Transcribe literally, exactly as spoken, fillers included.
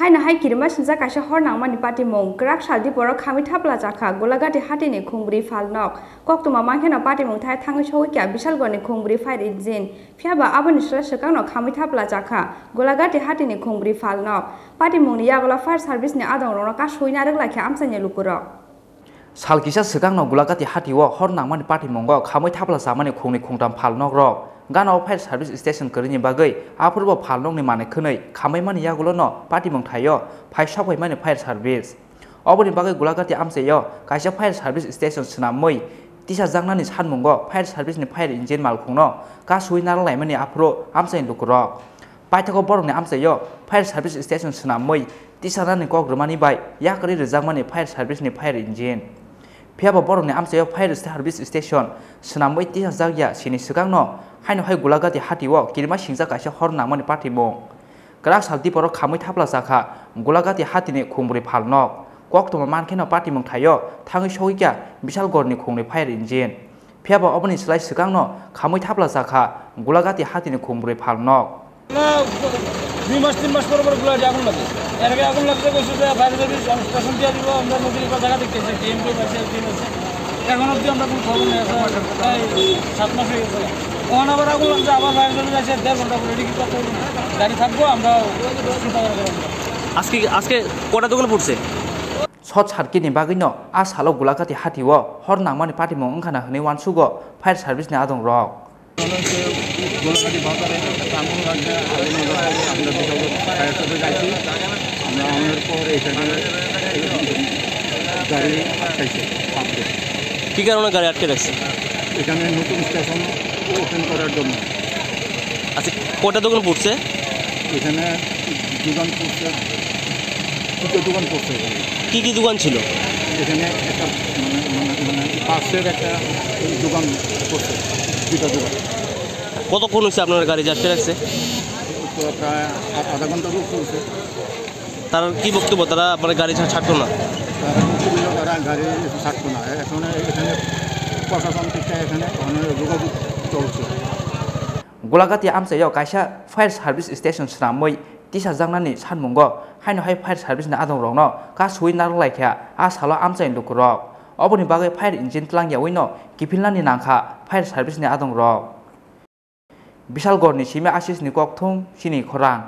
Haino hai kirima singjak kaisa hor nangmani patimung. Kwrak sal diporo khamwi thapla chakha Gulagati hatini khungbri phalnok. Koktwma mankheno patimung thai thangwi sogwi kha Bishalgorni khungbri fire engine. Phiyaba aboni slai swkangno khamwi thapla chakha Gulagati hatini khungbri phalnok. Patimungni yagulo fire service ni adongrokno kasui narwk laikha amchaini lukurok. Sal kisa swkangno Gulagati hatio hor nangmani patimungo khamwi thapla chamani khungni khungtam phalnokrok. Gana o fire service station kwrwini bagwi aphuru bo phalnokni manwi khwnwi khamwi mani yagulono patimung thaio phai sokphaimani fire service. Oboni bagwi Gulagati amchaio kaisa fire service station swnamwi tisajaknani sanmungo fire service ni fire engine malkhungno kasui narwk laimani aphuru amchaini lukurok. Paithago borokni amchaio fire service station swnamwi tisanani kok rwmani bai yakarwi rwjakmani fire service ni fire engine. Phiyaba borokni amchaio fire service station swnamwi tisajak ya sini swkangno haino hai Gulagati hatio kirima singjak kaisa hor nangmani patimung. Kwrak sal diporo khamwi thapla chakha Gulagati hatini khungbri phalnok. Koktwma mankheno patimung thaio thangwi sogwi kha Bishalgorni khungni fire engine. Phiyaba oboni slai swkangno khamwi thapla chakha Gulagati hatini khungbri phalnok. দুই মাস তিন মাস পর পর গুলাটি আগুন লাগে। এর আগে আগুন লাগতে কইছে যে ফায়ার সার্ভিস স্টেশন দিয়ে দিব, আমরা নদীর পার জায়গা দেখতেছি, ডিএমপি আছে, টিম আছে। এখন অবধি আমরা কোনো খবর নেই, এখন প্রায় সাত মাস হয়ে গেছে। ওখানে আবার আগুন লাগছে, আবার ফায়ার সার্ভিস আছে, দেড় ঘন্টা পরে। এটা কি করতে হবে? গাড়ি থাকবো, আমরা চিন্তা করে করবো। আজকে আজকে কটা দোকান পড়ছে? Short circuit ni bagwino a salo Gulagati hatio hor nangmani patimung wngkhana hwnwi uansugo fire service ni adongrok. Golaghati বাজারে একটা আগুন লাগছে, আগুন লাগার পরে আমরা বিকালে ফায়ার সার্ভিস আইছি। আমরা আনার পর এখানে গাড়ি আটকাইছে, পাবলিক। কি কারণে গাড়ি আটকে রাখছে? এখানে নতুন স্টেশন ওপেন করার জন্য। আচ্ছা, কটা দোকান পড়ছে? এখানে দোকান পড়ছে, দুটো দোকান পড়ছে এখানে। কি কি দোকান ছিল? এখানে একটা মানে, মানে, মানে বাসের একটা দোকান পড়ছে, দুটো দোকান। কতক্ষণ হয়েছে আপনার গাড়ি আটকে রাখছে? তো প্রায় আ-, আধা ঘন্টার উপর হয়েছে। তার কি বক্তব্য? তারা মানে গাড়ি ছা-, ছাড়তো না? তারা বলছিল তারা গাড়ি ছাড়তো না। এখন এখানে প্রশাসন থেকে এখানে ওখানে যোগাযোগ চলছে। Gulagati amchaio kaisa fire service station swnamwi tisajaknani sanmungo haino hai fire service ni adongrokno kasui narwk laikha a salo amchaini lukurok. Oboni bagwi fire engine twlangyawi no kiphilnani nangkha fire service ni adongrok. Bishalgorni simi Ashish ni kokthum chini khorang.